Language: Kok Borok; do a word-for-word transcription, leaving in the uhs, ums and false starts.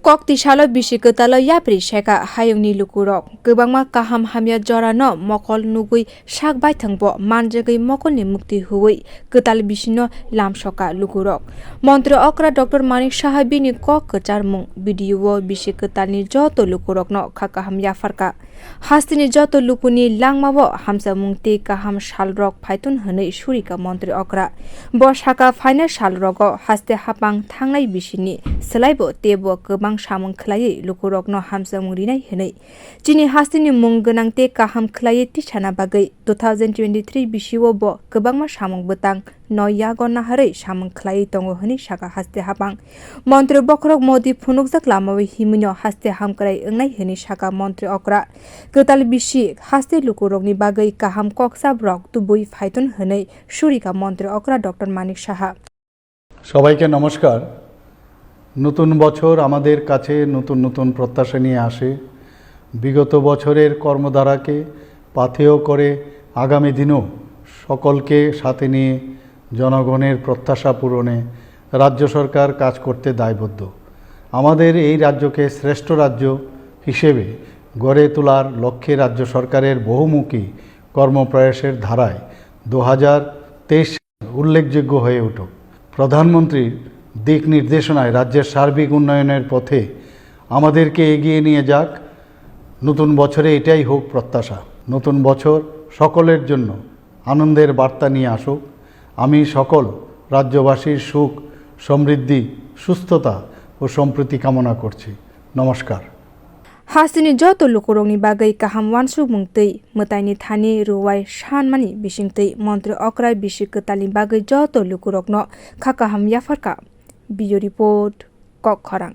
Kok tisalo bisi kwtalo yapri seka hayungni lukurok. Kwbangma kaham hamya jorano mokol nugwi sak baithangbo manjagwi mokolni mukti huwi kwtal bisino lamsoka lukurok. Montri okra Doctor Manik Saha bini kok kwcharmung video o bisi kwtalni joto lukurokno kha kaham yapharka. Hasteni joto lukuni langmao hamsamung tei kaham salrok phaithun hwnwi surika montri okra. Bo saka phainai salrogo haste hapang thangnai bisini swlaibo teibo kwbang samung khlaiwi lukurokno hamsamung rinai hwnwi. Chini hasteni mung gwnang tei kaham khlaiwi tisana bagwi two thousand twenty-three bisio bo kwbangma samung bwtang no yago naharwi samung khlaiwi tongo hwnwi saka haste hapang. Montri bokhorok Modi phunukjak lamao himwino haste hamkrai wngnai hwnwi saka montri okra. Kwtal bisi haste lukurokni bagwi kaham koksa borok tubui phaithun hwnwi surika montri okra Doctor Manik Saha. সবাইকে নমস্কার। নতুন বছর আমাদের কাছে নতুন নতুন প্রত্যাশা নিয়ে আসে। বিগত বছরের কর্মধারাকে পাথেয় করে আগামী দিনও সকলকে সাথে নিয়ে জনগণের প্রত্যাশা পূরণে রাজ্য সরকার কাজ করতে দায়বদ্ধ। আমাদের এই রাজ্যকে শ্রেষ্ঠ রাজ্য হিসেবে গড়ে তোলার লক্ষ্যে রাজ্য সরকারের বহুমুখী কর্মপ্রয়াসের ধারায় দু হাজার তেইশ উল্লেখযোগ্য হয়ে উঠুক। প্রধানমন্ত্রীর দিক নির্দেশনায় রাজ্যের সার্বিক উন্নয়নের পথে আমাদেরকে এগিয়ে নিয়ে যাক। নতুন বছরে এটাই হোক প্রত্যাশা, নতুন বছর সকলের জন্য আনন্দের বার্তা নিয়ে আসুক। আমি সকল রাজ্যবাসীর সুখ, সমৃদ্ধি, সুস্থতা ও সম্প্রীতি কামনা করছি। নমস্কার। Hasteni joto lukurokni bagwi kaham uansukmung tei mwtaini thani rwai sanmani bisingtwi montri okra bisi kwtalni bagwi joto lukurokno kha kaham yapharkha. Bureau Report, Kok Khorang.